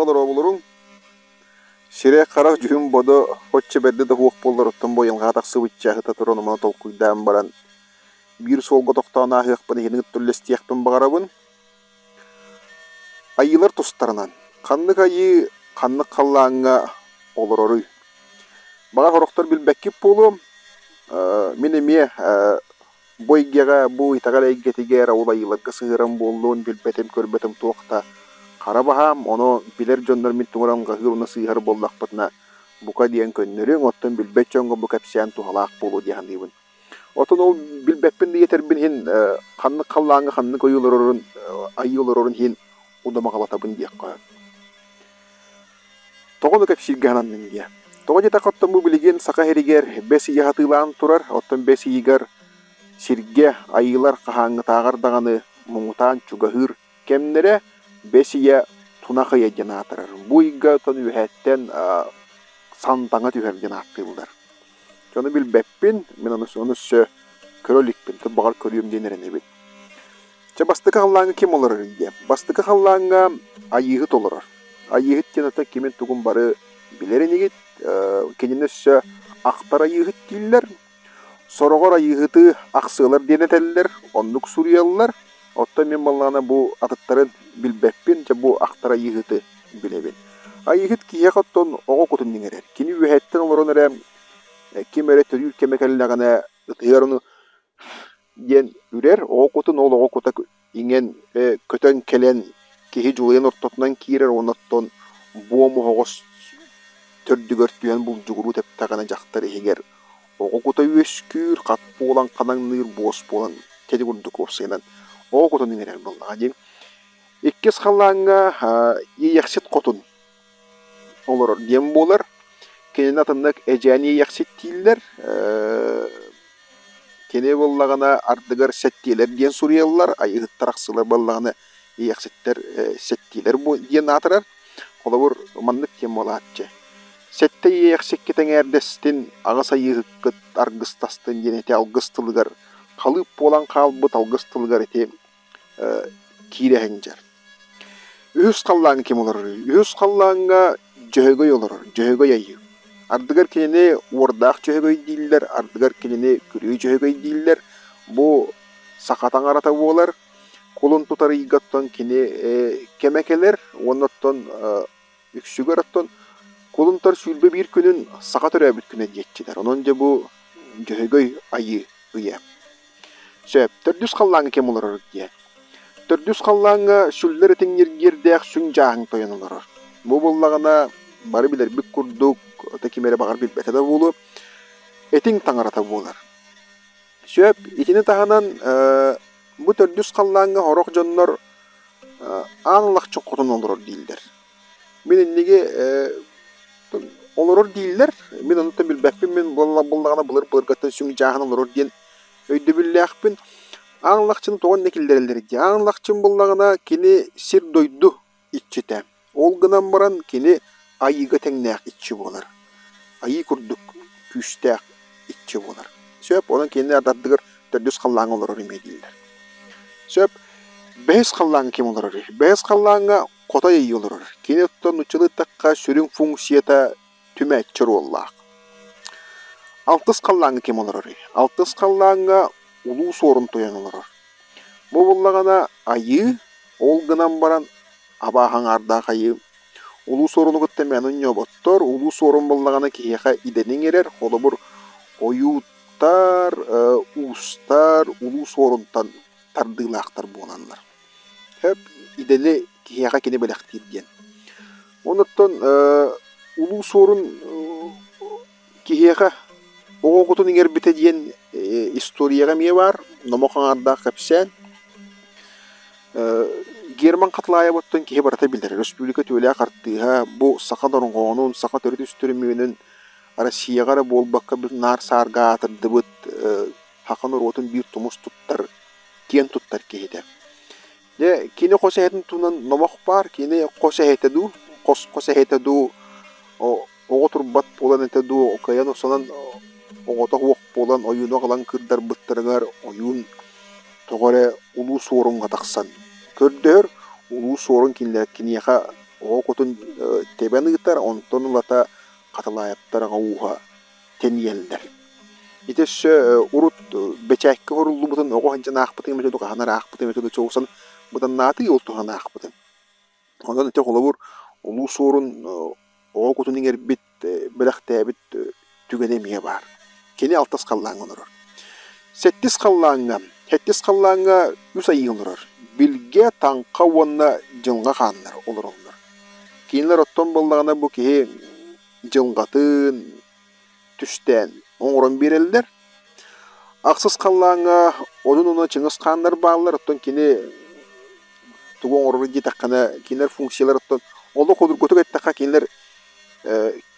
Дорооболоруҥ, дорооболоруҥ. Сирэй-харах дьүһүн-бодо оччо бэрдэ да суох буоллар, оттон бу айылҕаҕа тахсыбычча аһыта туран омуна толкуйдаан баран, биир суолга тохтоон ааһыахпын иһини кытта үллэстиэхпин баҕарабын. Айыылар тустарынан. Ханнык айыы ханнык халлааҥҥа олороруй? Баҕар сорохтор билбэккит буолуо, мин эмиэ Бу эйгэҕэ, бу итэҕэл эйгэтигэр ол айыыларга сыһыаран буоллун, билбэтим, көрбөтүм туох да хара баһаам, ону билэр дьоннор мин тугу эрэ ылҕаһыыр уонна сыыһар буоллахпытына, бука диэн көннөрүҥ, оттон билбэт дьоҥҥо бу кэпсээн туһалаах буолуо дии саныыбын. Оттон ол билбэппин да диэтэрбин иһин, ханнык халлааҥҥа ханнык ойуу олорорун, айыы олорорун иһин удумаҕалатабын диэххэ сөп. Тоҕо ону кэпсииргэ сананныҥ диэ? Тоҕо диэтэххэ, оттон бу билигин Саха сиригэр бэс ыйа сатыылаан турар, оттон бэс ыйыгар сиргэ айыылар хаһааҥҥытааҕар даҕаны муҥутаан чугаһыыр кэмнэрэ бэс ыйа тунах ыйа диэн аатырар. Бу ыйга оттон үөһээттэн сантаҥа түһэр диэн ааттыыллар. Дьону билбэппин, мин ону, ону өссө көрө иликпин, баҕар көрүөм диэн эрэнэбин. Чэ, бастакы халлааҥҥа ким олорорүй диэн. Бастакы халлааҥҥа Айыыһыт олорор. Айыыһыт диэн оттон кимин-тугун бары билэр инигит. Кинини өссө ахтар Айыыһыт дииллэр. Сороҕор Айыыһыты ахсыалар диэн этэллэр, оннук суруйаллар. Оттон мин буоллаҕына бу атыттарын билбэппин, дьэ бу ахтар Айыыһыты билэбин. Айыыһыт киһиэхэ оттон оҕо кутун иҥэрэр. Кини үөһэттэн олорон эрэ ким эрэ төрүүр кэмэ кэллэҕинэ ытыһыгар ону диэн үрэр, оҕо кутун ол оҕо кута иҥэн, көтөн кэлэн киһи дьулайан ортотунан киирэр уонна оттон буом оһоҕос төрдүгэр түһэн булдьугуруу тэптэҕинэ дьахтар иһигэр оҕо кута үөскүүр, хат буолан ханаҥныыр, буос буолан кэди курдук уопсайынан оҕо кутун иҥэрэр буоллаҕа дии. Иккис халлааҥҥа Иэйэхсит хотун олорор диэн буолар. Кинини атыннык Эдьээн Иэйэхсит дииллэр. Кини буоллаҕына ардыгар сэттиэлэр диэн суруйаллар, айыһыттар ахсылар буоллаҕына Иэйэхситтэр сэттиэлэр диэн аатырар. Холобур, маннык диэн буолааччы. Сэттэ Иэйэхсиккит эҥээрдэстин, аҕыс айыыһыккыт аргыстастын диэн ити алгыс тылыгар халыып буолан хаалбыт алгыс тылыгар ити киирэ сылдьар. Үһүс халлааҥҥа ким олорорүй? Үһүс халлааҥҥа Дьөһөгөй олорор, Дьөһөгөй Айыы. Ардыгар кинини уордаах Дьөһөгөй дииллэр, ардыгар кинини күрүө Дьөһөгөй дииллэр. Бу саха таҥарата буолар. Кулун тутар ыйга оттон кини кэмэ кэлэр уонна оттон Үксүгэр оттон кулун тутар 21 күнүн саха төрөөбүт күнэ диэччилэр. Онон дьэ бу Дьөһөгөй Айыы ыйа. Сөп, төрдүс халлааҥҥа ким олорор диэ? Төрдүс халлааҥҥа сүллэр этиҥ ньиргиэрдээх сүҥ дьааһыҥ тойон олорор. Бу буоллаҕына, бары билэрбит курдук, ото ким эрэ баҕар билбэтэ да буолуо, этиҥ таҥарата буолар. Сөп, итини таһынан бу төрдүс халлааҥҥа сорох дьоннор аан алахчын хотун олорор дииллэр. Мин инниги олорор дииллэр, мин онтон билбэппин, мин буоллаҕына былыр-былыргаттан сүҥ дьааһын олорор диэн өйдөбүллээхпин. Аан алахчыны тоҕо иннэ киллэрэллэр дии. Аан алахчын буоллаҕына кини сир-дойду иччитэ. Ол гынан баран кини айыыга тэҥнээх иччи буолар. Айыы курдук күүстээх иччи буолар. Сөп, онон кинини ардыгар төрдүс халлааҥҥа олорор эмиэ дииллэр. Сөп, бэһис халлааҥҥа ким олорорүй? Бэһис халлааҥҥа Хотой Айыы олорор. Кини оттон нууччалыы эттэххэ сүрүн функцията түмээччи оруоллаах. Алтыс халлааҥҥа ким олорорүй? Алтыс халлааҥҥа Улуу Суорун Тойон олорор. Бу буоллаҕына Айыы, ол гынан баран абааһы аҥаардаах айыы. Улуу Суоруну кытта мээнэ оонньооботтор. Улуу Суорун буоллаҕына киһиэхэ идэни иҥэрэр. Холобур, ойууттар, уустар Улуу Суорунтан тардыылаахтар буолаллар. Сөп, идэни киһиэхэ кини бэлэхтиир диэн. Онуттан Улуу Суорун Киһиэхэ оҕо кутун иҥэрбитэ диэн историяҕа эмиэ баар, номох аҥаардаах кэпсээн. Герман Хатлаевыттан киһи барыта билэр, өрөспүүбүлүкэ үтүөлээх артыыһа, бу саха дорҕоонун, саха төрүт үстүрүмүөнүн Россияҕа эрэ буолбакка наар саарга аатырдыбыт саха норуотун биир тумус туттар, киэн туттар киһитэ. Дьэ, кини хос эһэтин туһунан номох баар, кини хос эһэтэ дуу, хос-хос эһэтэ дуу, оҕо турбат буолан этэ дуу, кыайан охсунан оҕото суох буолан ойууну аҕалан кыырдарбыттарыгар ойуун тоҕо эрэ Улуу Суоруҥҥа тахсан көрдөһөр. Улуу Суорун кинилэр киниэхэ Оҕо кутун тэбэн ыытар, онтон ылата Хатылаайаптар аҕа ууһа тэнийэллэр. Ити өссө урут бэчээккэ оҥоруллубутун оҕо сылдьан аахпытым эбэтэ дуу, хаһан эрэ аахпытым эбэтэ дуу, чуолсан быданнаатый ол туһунан аахпытым. Онон ити холобур Улуу Суорун оҕо кутун иҥэрбит, бэлэхтээбит түгэнэ эмиэ баар. Кини алтыс халлааҥҥа олорор. Сэттис халлааҥҥа, сэттис халлааҥҥа үс айыы олорор. Билгэ, Таҥха уонна Дьылҕа хааннар олороллор. Кинилэр оттон буоллаҕына бу киһи дьылҕатын түстээн оҥорон биэрэллэр. Ахсыс халлааҥҥа одун уонна чыҥыс хааннар бааллар, оттон кини тугу оҥорорун диэтэххинэ, кинилэр функциялар оттон олох судургутук эттэххэ, кинилэр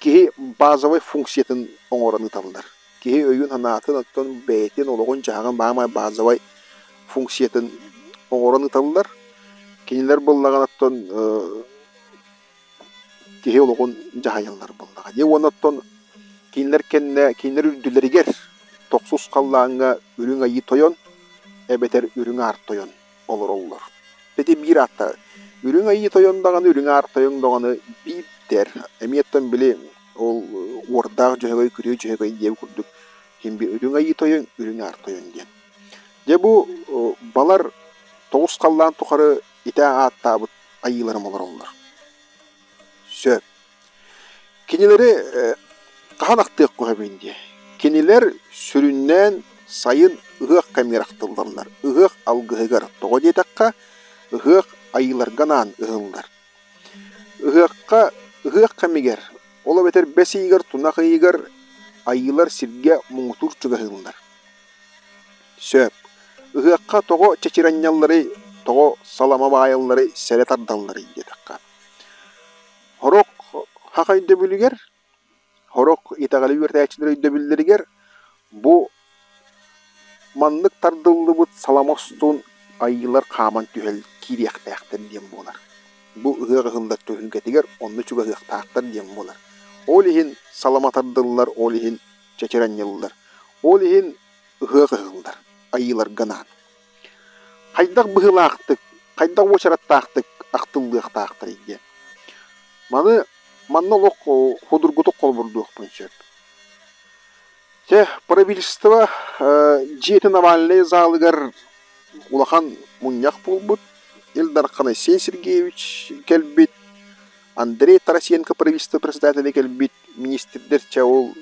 киһи базовай функциятын оҥорон ыыталлар. Киһи өйүн-санаатын, оттон бэйэтин олоҕун-дьаһаҕын баамай базовай функциятын оҥорон ыыталлар. Кинилэр буоллаҕына оттон киһи олоҕун дьаһайаллар буоллаҕа дии. Уонна оттон кинилэр кэннэ кинилэр үрдүлэригэр тохсус халлааҥҥа Үрүҥ Айыы Тойон эбэтэр Үрүҥ Аар Тойон олороллор. Ити биир ааттара. Үрүҥ Айыы Тойон даҕаны, Үрүҥ Аар Тойон даҕаны биирдэр. Эмиэ оттон били ол уордаах дьөһөгөй, күрүө дьөһөгөй диэбит курдук ким би Үрүҥ Айыы Тойон, Үрүҥ Аар Тойон диэн. Дьэ бу балар тоҕус халлаан тухары ити ааттаабыт айыыларым олороллор. Сөп. Кинилэри хаһан ахтыахха сөбүй диэ. Кинилэр сүрүннээн сайын ыһыах кэмигэр ахтыллаллар. Ыһыах алгыһыгар. Тоҕо диэтэххэ, ыһыах айыыларга анаан ыһыллар. Ыһыахха ыһыах кэмигэр, ол эбэтэр бэс ыйыгар, тунах ыйыгар айыылар сиргэ муҥутуур чугаһыыллар. Сөп. Ыһыахха тоҕо чэчир анньалларый, тоҕо салама баайалларый, сэрэ тардалларый диэтэххэ. Сорох хах өйдөбүлүгэр, сорох итэҕэли үөрэтээччилэр өйдөбүллэригэр бу маннык тардыллыбыт салама устун айыылар хааман түһэл киириэхтээхтэр диэн буолар. Бу ыһыах ыһыллар түһүлгэтигэр онно чугаһыахтаахтар диэн буолар. Ол иһин салама тардыллар, ол иһин чэчир анньыллар. Ол иһин ыһыах ыһыллар, айыыларга анаан. Хайдах быһыылаахтык, хайдах уочараттаахтык ахтыллыахтаахтарый диэн. Маны манна олох судургутук холобурдуохпун сөп. Чэ, правительство дьиэтин Навальнай залыгар улахан мунньах буолбут. Ил Дархан Айсен Сергеевич кэлбит, Андрей Тарасенко правительство председателэ кэлбит, министрдэр чэ ол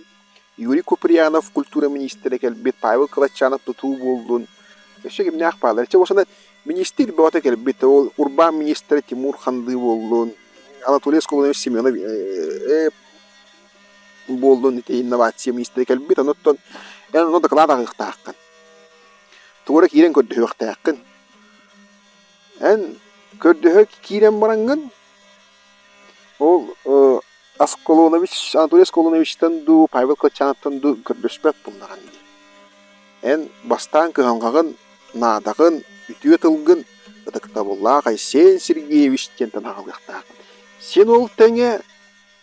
Юрий Куприянов культура миниистирэ кэлбит, Павел Кылатчанов тутуу буоллун, өссө кимнээх бааллар. Чэ, уонна миниистир бөҕөтө кэлбит, ол урбаан миниистирэ Тимур Ханды буоллун, Анатолий Сколонович Семенов буоллун, ити инновация миниистирэ кэлбит. Онон эн онно дакылаат аҕыахтааххын. Тугу эрэ киирэн көрдөһүөхтээххин. Эн көрдөһө киирэн бараҥҥын, ол Аскалонович, Анатолий Аскалоновичтан дуу, Павел Кылчановтан дуу көрдөспөт буоллаҕын дии. Эн бастаан кыһалҕаҕын, наадаҕын, үтүө тылгын ытыктабыллаах Айсен Сергеевич диэнтэн аҕалыахтааххын. Син ол тэҥэ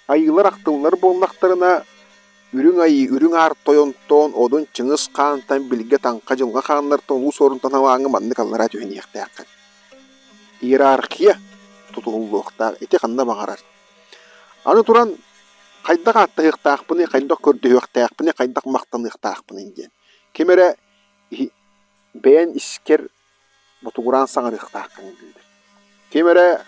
айыылар ахтыллар буоллахтарына, Үрүҥ Айыы, Үрүҥ Аар Тойонтон, Одун Чыҥыс Хаантан, Билгэ Таҥха Дьылҕа Хааннартан Улуу Суорунтан халааҥҥа маннык аллараа түһэниэхтээххин. Иерархия тутуһуллуохтаах, ити ханна баҕарар. Аны туран, хайдах ааттаһыахтаахпыный, хайдах көрдөһүөхтээхпиний, хайдах махтаныахтаахпыный диэн. Ким эрэ бэйэн искэр ботугураан саҥарыахтааххын дииллэр. Ким эрэ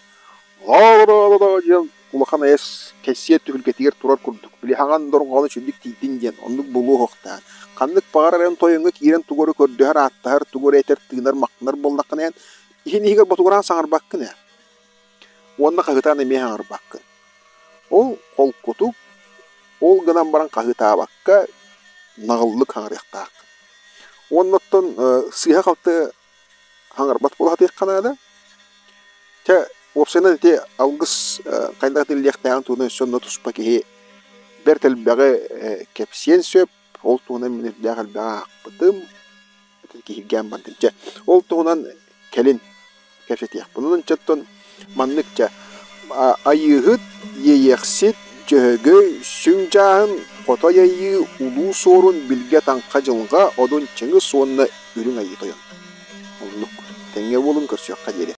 диэн улахан айас кэссиэ түһүлгэтигэр турар курдук, били хаҥан дорҕоону үчүгдүк тиийдин диэн оннук буолуо суохтаах. Ханнык баҕарар эн тойоҥҥо киирэн тугу эрэ көрдөһөр, ааттаһар, тугу эрэ этэр, тыынар, махтанар буоллаххына эн иһин иһигэр ботугураан саҥарбаккын ээ. Уонна хаһыытаан эмиэ саҥарбаккын. Ол холкутук, ол гынан баран хаһыытаабакка наҕыллык саҥарыахтааххын. Уонна оттон сыыһа-халты саҥарбат буола сатыахха наада. Чэ, уопсайынан ити алгыс хайдах этиллиэхтээҕин туһунан өссө онно туспа киһи бэрт элбэҕи кэпсиэн сөп. Ол туһунан мин үрдээх элбэҕи аахпытым. Киһиргээн бардым. Чэ, ол туһунан кэлин кэпсэтиэхпин. Онон чоттон маннык чэ Айыыһыт, Иэйэхсит, Дьөһөгөй, Сүҥ Дьааһын, Хотой Айыы, Улуу Суорун, Билгэ Таҥха Дьылҕа, Одун Чыҥыс уонна Үрүҥ Айыы Тойон. Оннук. Тэҥҥэ буолун көрсүөххэ диэри.